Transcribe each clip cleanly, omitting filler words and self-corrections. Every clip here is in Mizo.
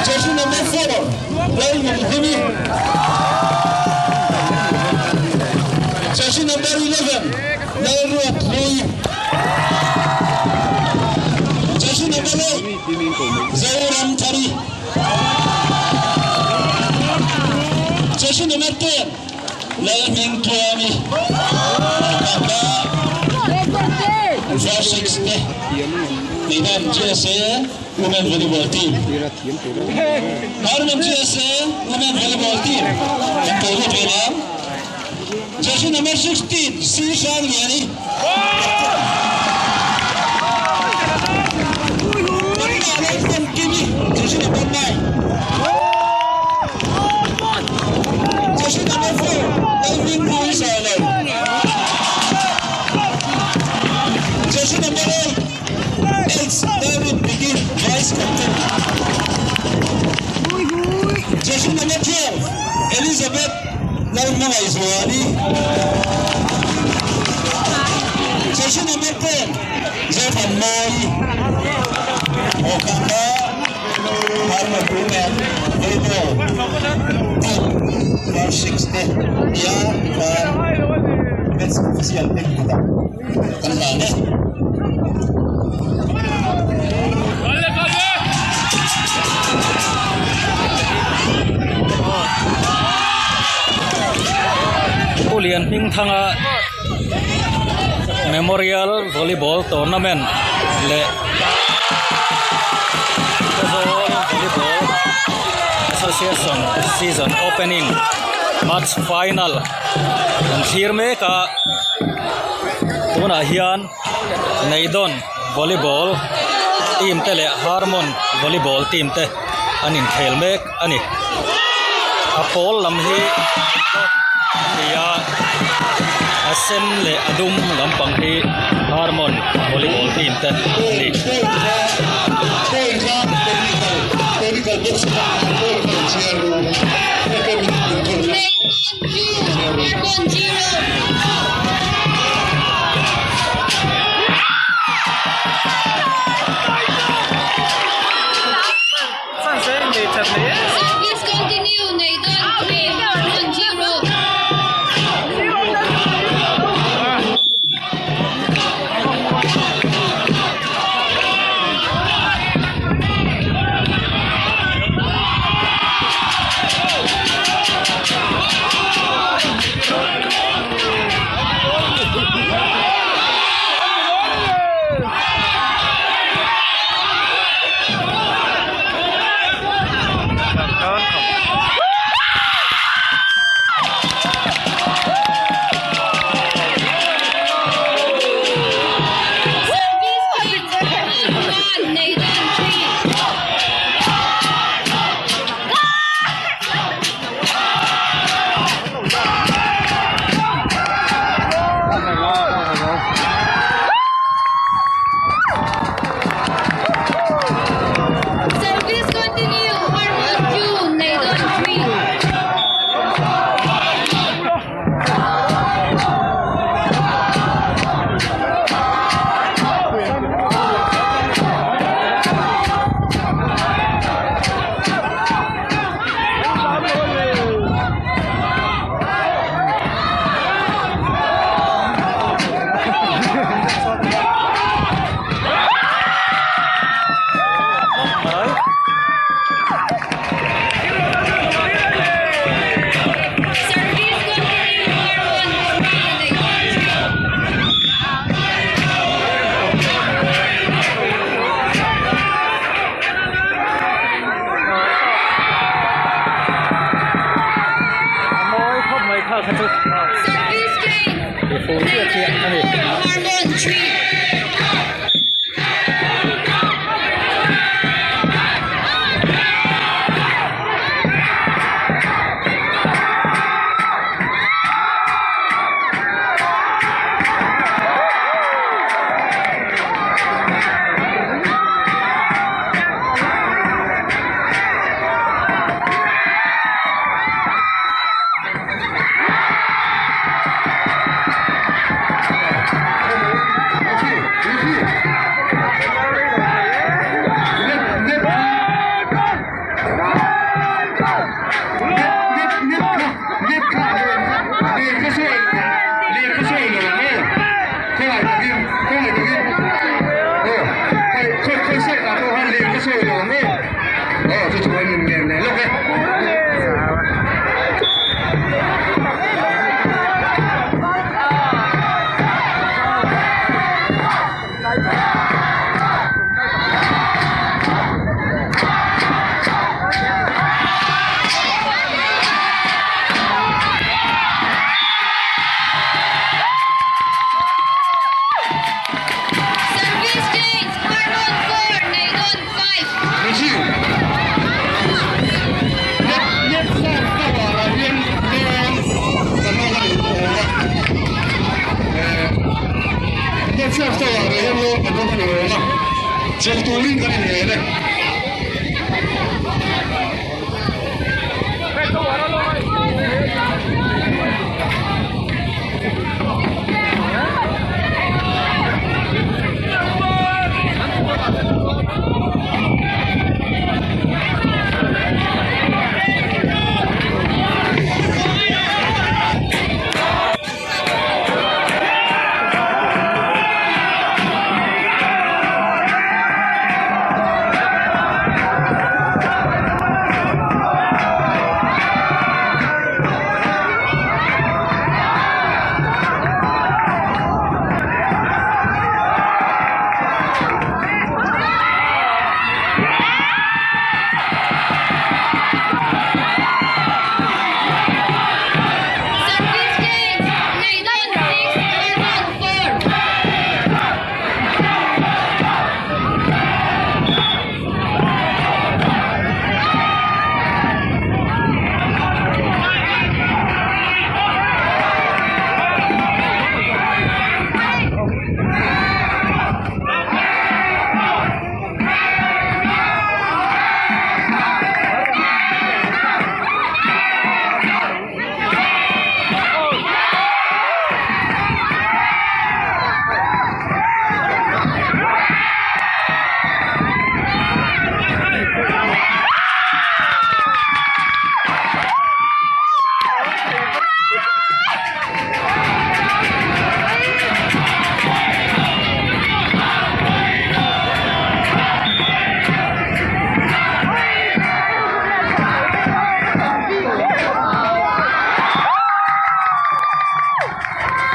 Jersey number 4 Lalnunhlimi. Jersey number 11 Lalruathlui. Jersey number 8 Zoramthari. Jersey number 10 Lalhmingtluangi. Kaka 4-6 te Neidan GSA Women Volleyball Team. Harmon GSA Women Volleyball Team kan ko lut ve ang. Jersey number 16 C Sangliani. Patna Lalfamkimi Jersey number 9. Jersey number 4 Lalhmingpuii Sailo. Jersey number 8 H Lalrinpiki Vice Captain. Jersey number 12 Elizabeth Lalhmangaihzuali. Jersey number 10 Zothanmawii. Aw kha kha Harmon Women Volleyball Team Class 6 te nia tikhan match official te kutah kan hlan e. Pu Lian Hmingthanga Memorial Volleyball Tournament leh Khawzawl Volleyball Association Season Opening Match Final an thlir mek a tunah hian Neidawn Volleyball team te leh Harmon Volleyball team te an inkhel mek a ni. A pawl lam hi a ni a, a sen leh a dum lampang hi Harmon Volleyball team te an ni. Service continue Nathan 3 Harmon 0. Service change Harmon 1 Nathan 3. Service continue Harmon 2 Nathan 3. Service continue Harmon 3 Nathan 3. A mawi khawp mai kha kha chu Service change ti fuh chiah chiah a ni. Harmon 3. turin kan inrel e. Service change. Nathan 6,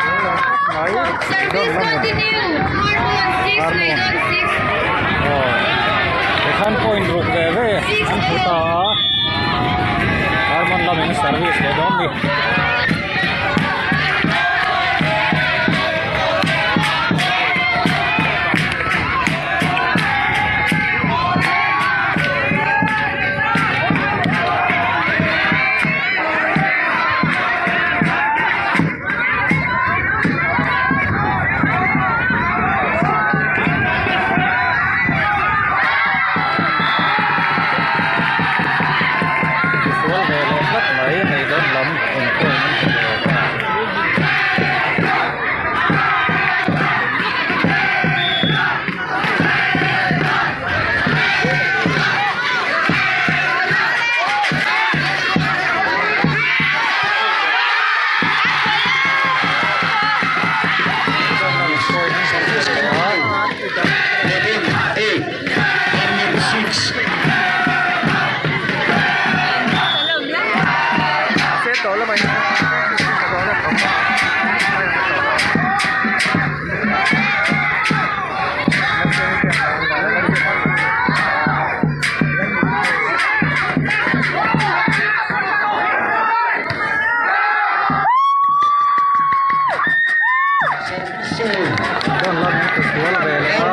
Harmon 4. Service continue. Harmon 6, Nathan 6. Tikhan point ruk ve ve an hmu ta a Harmon lamin service leh dawn ni. Sual ve leh tlat mai nei dawn lam in point an hmu ve ta. Dawn lam in sual ve leh a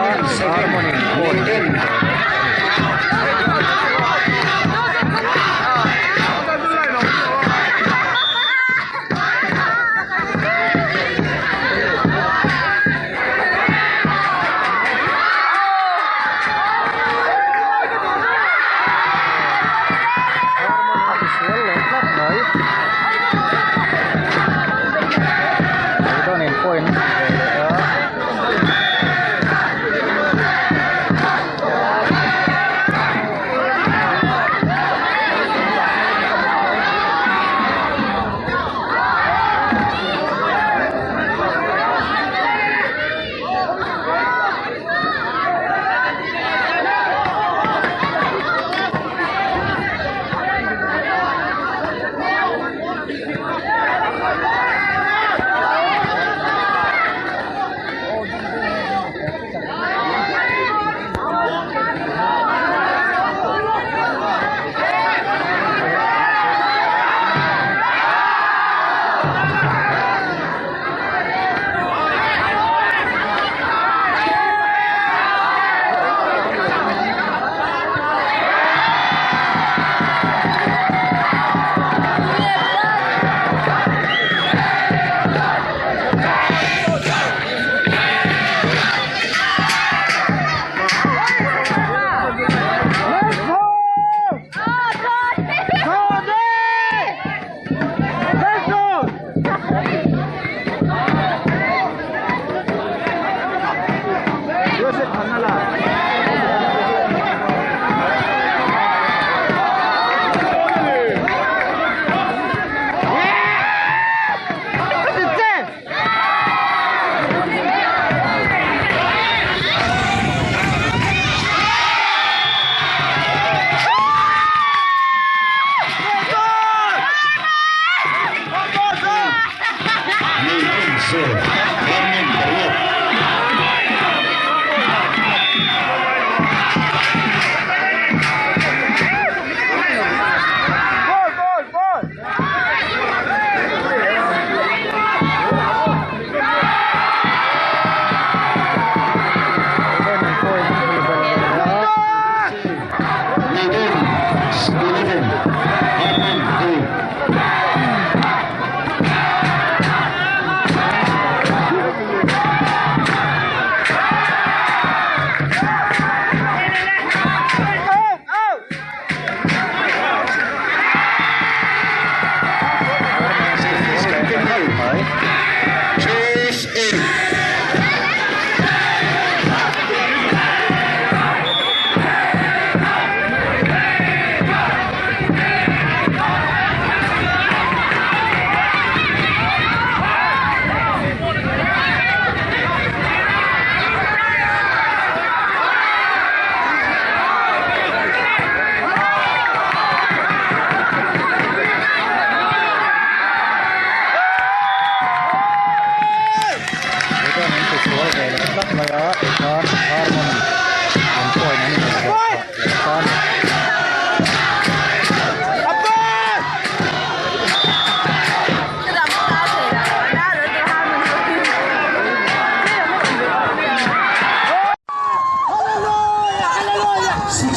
Harmon in point an hmu ve leh a ni.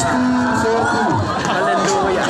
16-14. Hallelujah.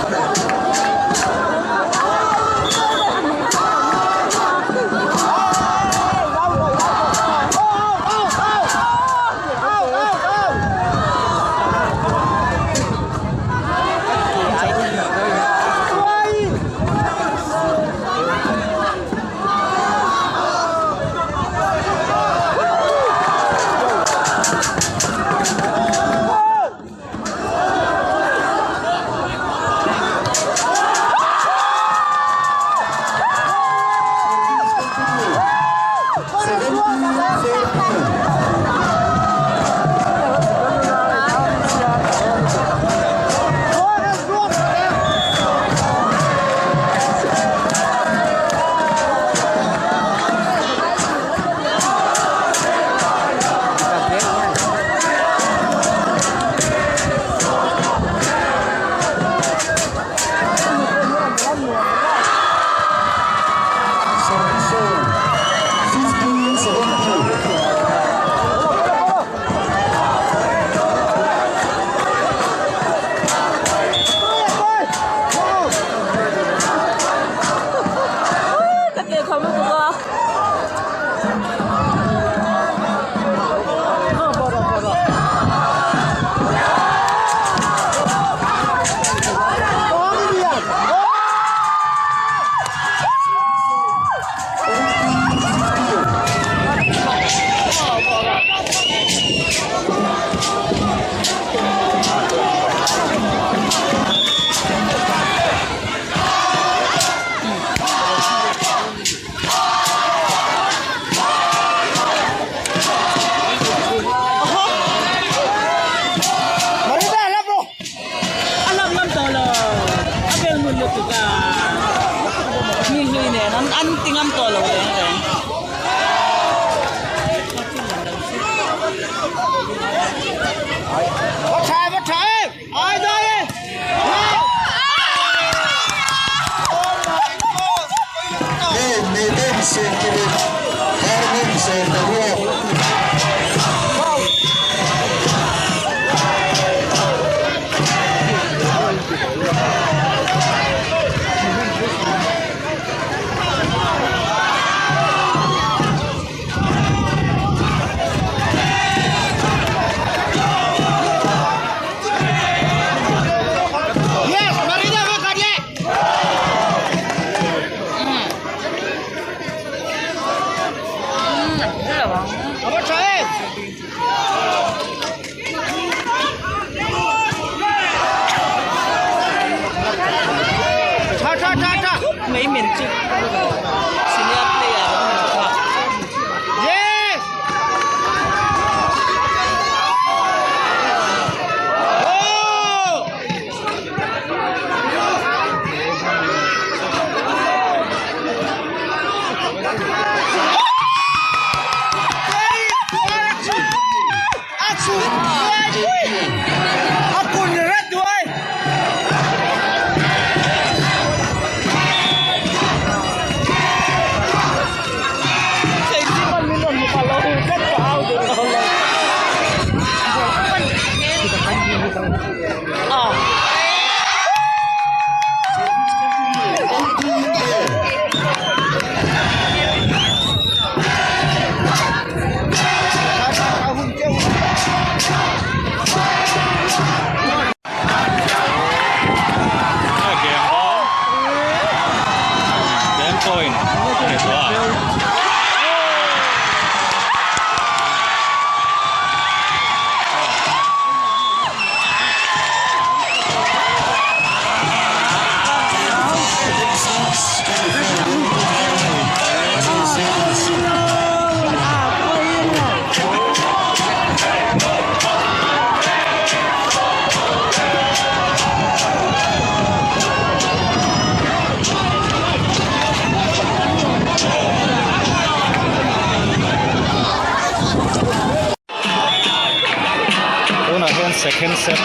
Tunah hian second set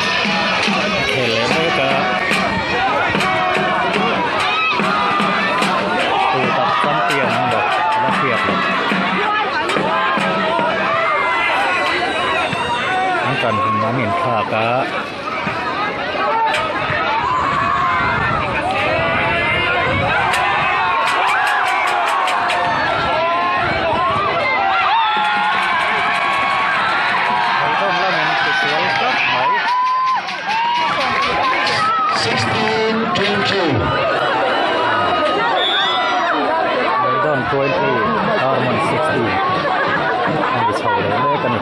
khel leh mek a tu tak champion ang bawk la hriat loh an tan hun an inthlak a. 20. Maidan 20 Harmon 16 a ni chho leh mek a ni.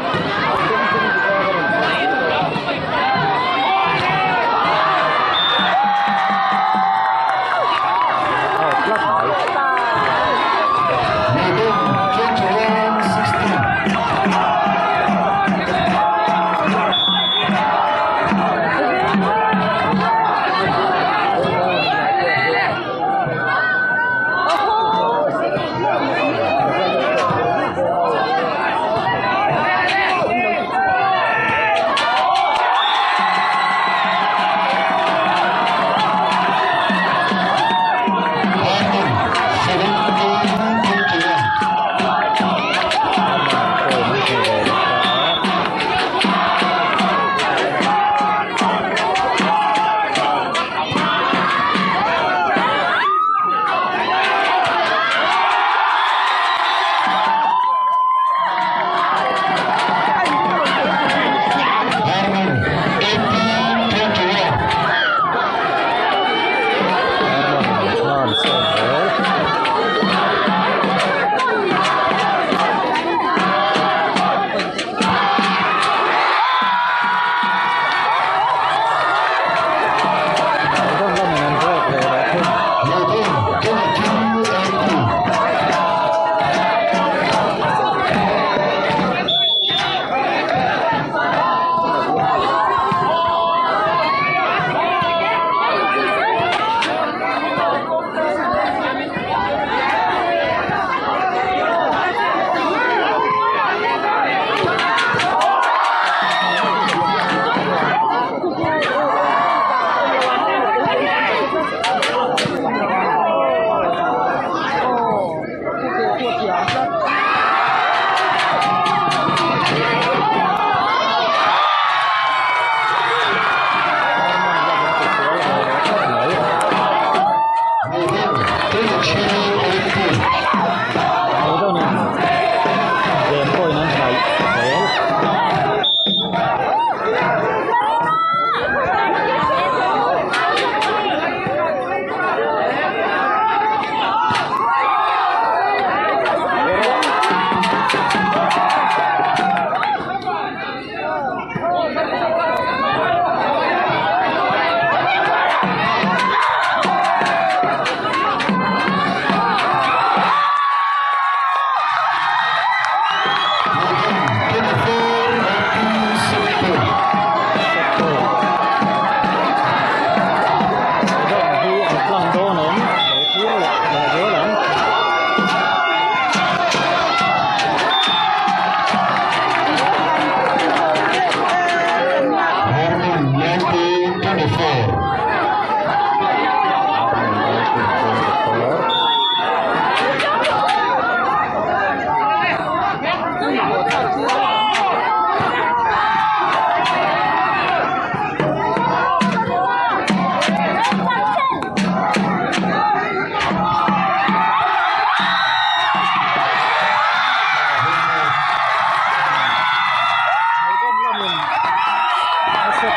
Out tlat mai. Maidan 21 16. Harmon 17 21. Point an hmu ve leh ta a. Harmon 18 21. Harmon hman sawm zel. Maidan lamin an break ve leh thung. Maidan 22 18. Harmon lamin an tisual ve leh tlat mai. Maidan 23 18. Maidanin game point an hnaih zel. Maidan 24 18 set point. Set point. Maidan hi an tlang dawn em? Lo thlir leh leh zel ang. Harmon 19 24. Harmon 19 24. Maidan lamin a set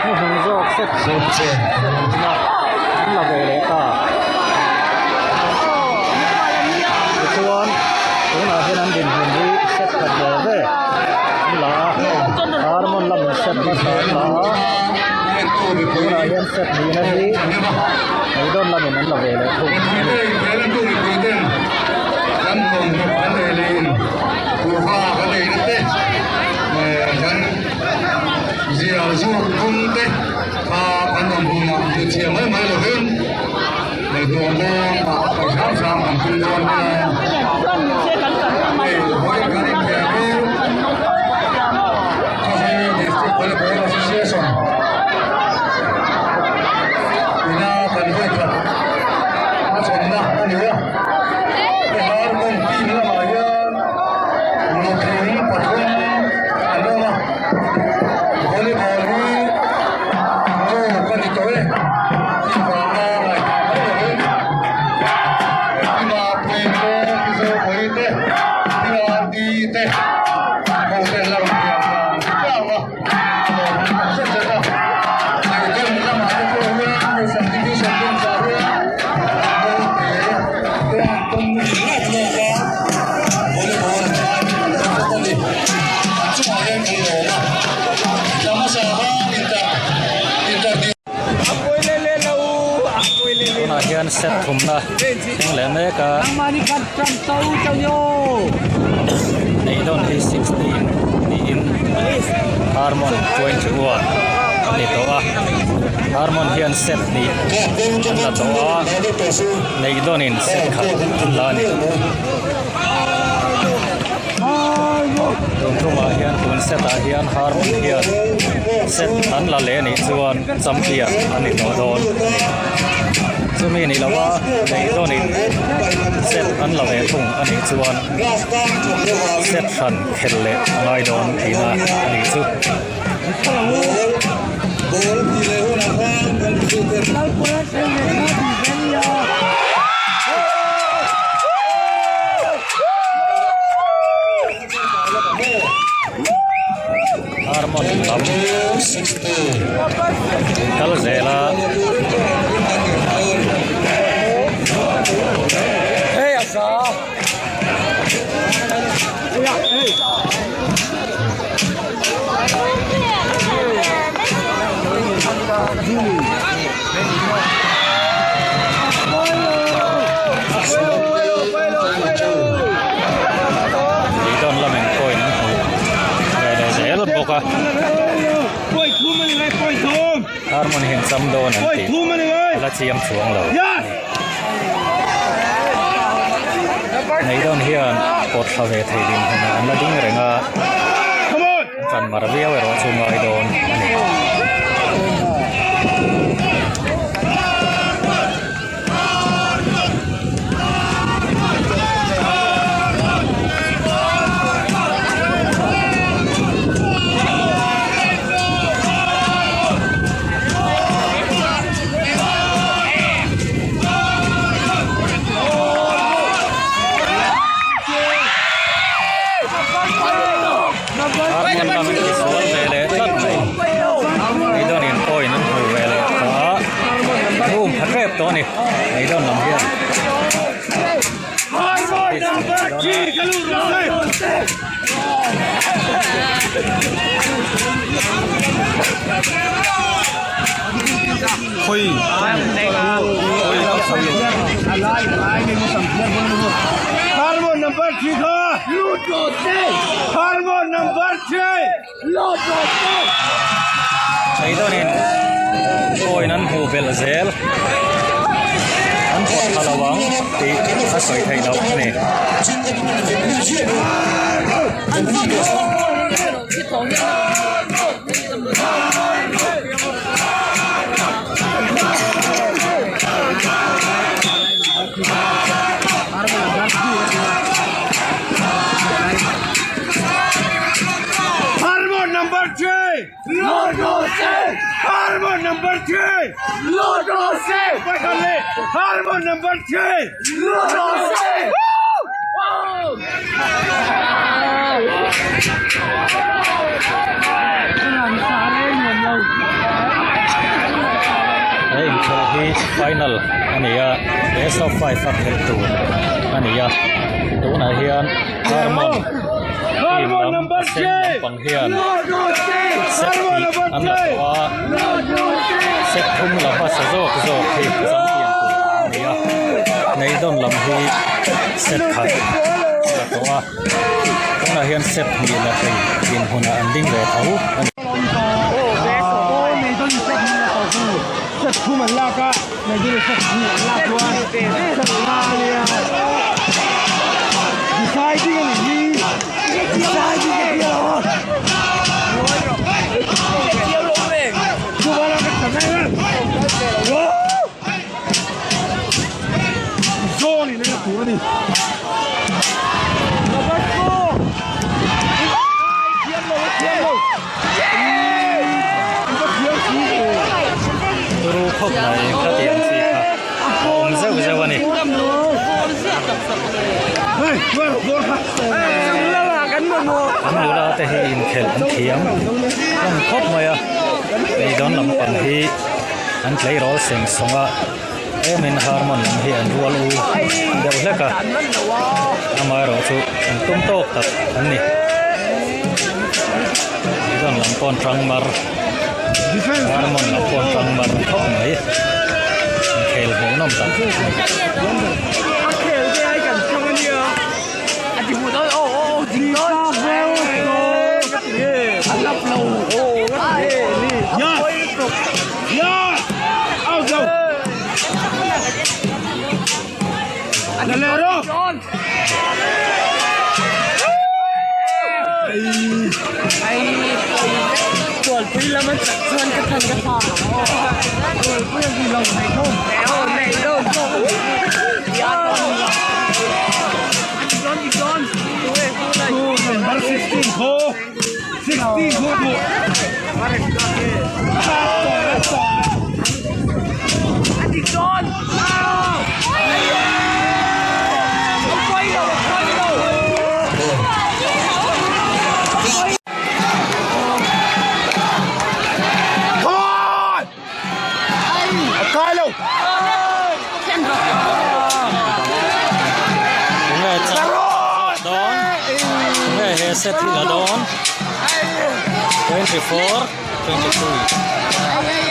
hnuhnung zawk set Set change. na an la ve leh ta. Tichuan tunah hian an dinhmun hi set khat ve ve an la a, Harmon lamin set hmasa an la a, tunah hian set nihna hi Maidan lamin an la ve leh thung a ni. hian set thumna thleng leh mek a Neidon hi 16 niin Harmon 21 a ni tawh a Harmon hian set hnih an la tawh a Neidonin set khat an la a ni. Tun thumah hian tun set ah hian Harmon hian set an la leh anih chuan champion a ni tawh dawn a ni. Chumi ni lova neih dawnin set an la ve thung a nih chuan set hran khelh leh a ngai dawn tihna a nih chu. Harmon lam kal zel a. Beidawn lamin coin an hmu ve leh zel bawk a Harmon hian cham dawn an tih a la chiang chuang lo Beidawn hian pawt thla ve thei dinhmunah an la ding reng a. Chan mar viau erawh chu ngai dawn a ni. Harmon lam in tisual ve leh tlat mai Eidawn in point an hmu ve leh ta a room pha tep tawh a ni Eidawn lam hian Eidawn in point an hmuh belh zel an pawt tha lo ang tih a sawi theih loh a ni. He inkhelh hi final a ni a best of five a khelh tur a ni a tunah hian Harmon team lam a sen lampang hian set hnih an la tawh a set thum la hmasa zawk zawk hi champion tur a ni a Neidon lam hi set khat a la tawh a tunah hian set hnih la thei dinhmunah an ding ve tho a ni. Turu khawp mai ka tih ang chi kha a awm zeuh zeuh a ni. An nula te hi inkhelh an thiam hlawm khawp mai a, beidawn lampang hi an tleirawl seng sawng a. Emin Harmon lam hi an rual u deuh hlek a, amaherawhchu an tum tawk tak an ni. Beidawn lam pawh an tang mar, Harmon lam pawh an tang mar khawp mai. Inkhel hmuhnawm tak Tunge chak dawn tunge he set hi la dawn 24 23.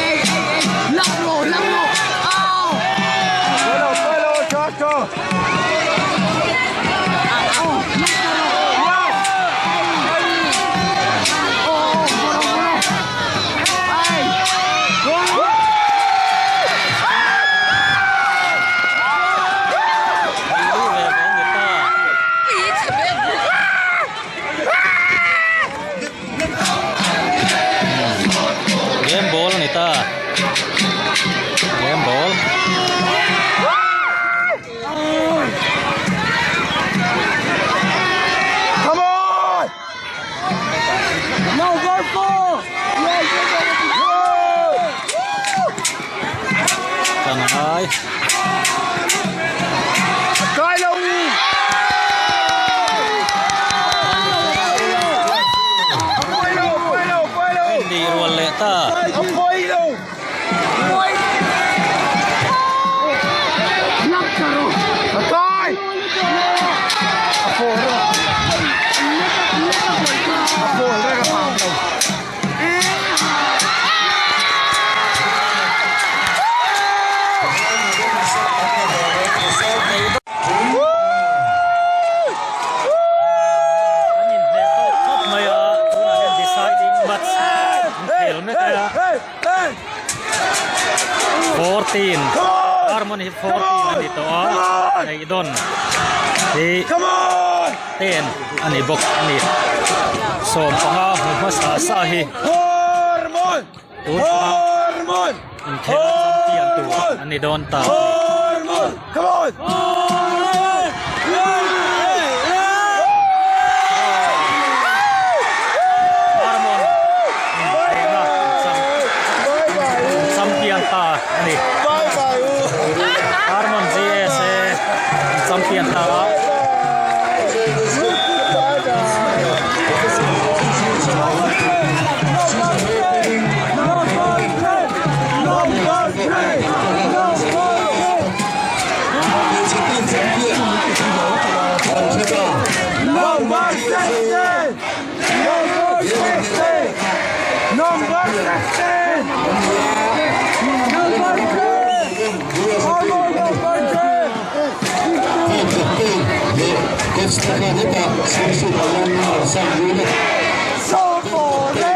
Game ball a ni ta game ball. Kan ngai. Ni rual leh ta. An inhmeh tawk khawp mai a, tunah hian deciding match an khel mek a. 14 Harmon hi 14 a ni tawh a, Neihdawn hi 10 a ni bawk a ni. 15 hmu hmasa sa hi tun tuma inkhela champion tur a ni dawn ta a ni. Harmon inkhela champion ta a ni. Harmon GSA champion ta a.